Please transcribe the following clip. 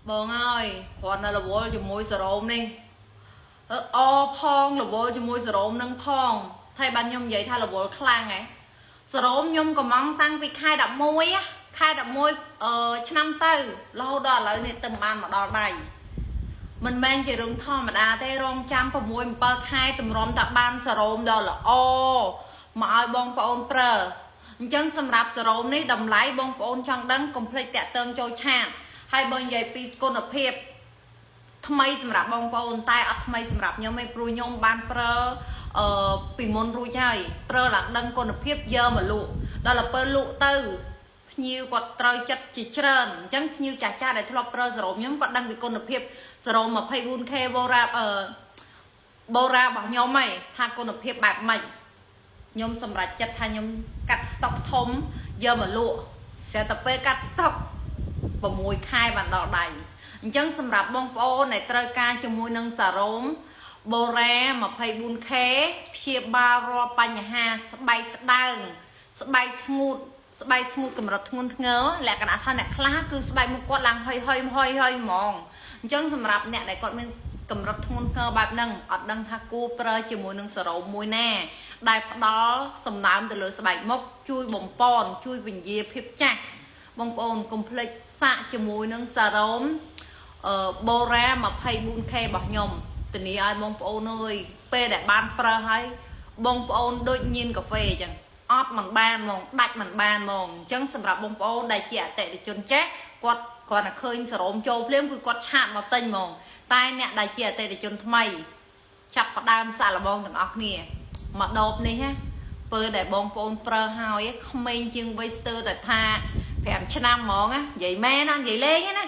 បងអើយគ្រាន់តែរវល់ជាមួយសេរ៉ូមនេះអឺអផងរវល់ជាមួយសេរ៉ូមនឹងផងថៃបានខ្ញុំនិយាយថារវល់ខ្លាំងហ៎សេរ៉ូមខ្ញុំកំងតាំងពីខែ11ណាខែ11អឺឆ្នាំទៅរហូតដល់ឥឡូវនេះទៅបានមកដល់ដៃមិនមែនជារឿងធម្មតាទេរងចាំ6 7ខែតម្រាំតែបានសេរ៉ូមដ៏ល្អមកឲ្យបងប្អូនប្រើអញ្ចឹងសម្រាប់សេរ៉ូមនេះតម្លៃបងប្អូនចង់ដឹងកុំភ្លេចតាក់ទងចូល chat ហើយបើនិយាយពីគុណភាពថ្មីសម្រាប់បងប្អូនតែអត់ថ្មីសម្រាប់ខ្ញុំទេព្រោះខ្ញុំបានប្រើអឺពីមុនរួចហើយប្រើឡើងដឹងគុណភាពយកមកលក់ដល់ទៅពេលលក់ទៅភ្ញៀវគាត់ត្រូវចិត្តជាច្រើនអញ្ចឹងភ្ញៀវចាស់ចាស់ដែលធ្លាប់ប្រើសេរ៉ូមខ្ញុំគាត់ដឹងពីគុណភាពសេរ៉ូម 24K បូរ៉ាអឺបូរ៉ារបស់ខ្ញុំហីថាគុណភាពបែបម៉េចខ្ញុំសម្រេចចិត្តថាខ្ញុំកាត់ស្តុកធំយកមកលក់ស្រាប់តែពេលកាត់ស្តុក 6ខែបានដល់ដៃអញ្ចឹងសម្រាប់បងប្អូនដែលត្រូវការជាមួយនឹងសារ៉ូមបូរ៉ា 24K ព្យាបាលរាល់បញ្ហាស្បែកស្ដើងស្បែកស្ងួតស្បែកស្ងួតកម្រិតធ្ងន់ធ្ងរលក្ខណៈថាអ្នកខ្លះគឺស្បែកមុខគាត់ឡើងហុយហុយហុយហុយហ្មងអញ្ចឹងសម្រាប់អ្នកដែលគាត់មានកម្រិតធ្ងន់ធ្ងរបែបហ្នឹងអត់ដឹងថាគួរប្រើជាមួយនឹងសារ៉ូមមួយណាដែលផ្ដល់សំណើមទៅលើស្បែកមុខជួយបំពន់ជួយពន្យាភាពចាស់ បងប្អូនកុំភ្លេចសាកជាមួយនឹងសារ៉ូមអឺបូរ៉ា 24K របស់ខ្ញុំធានាឲ្យបងប្អូនអើយពេលដែលបានប្រើហើយបងប្អូនដូចញៀនកាហ្វេអញ្ចឹងអត់មិនបានហ្មងដាច់មិនបានហ្មងអញ្ចឹងសម្រាប់បងប្អូនដែលជាអតិថិជនចាស់គាត់គ្រាន់តែឃើញសារ៉ូមចូលភ្លាមគឺគាត់ chat មកទិញហ្មងតែអ្នកដែលជាអតិថិជនថ្មីចាប់ផ្ដើមសាកល្បងទាំងអស់គ្នាមកដបនេះណាពេលដែលបងប្អូនប្រើហើយក្មេងជាងវ័យស្ទើរតែថា5ឆ្នាំហ្មងណានិយាយមែនណានិយាយលេងណា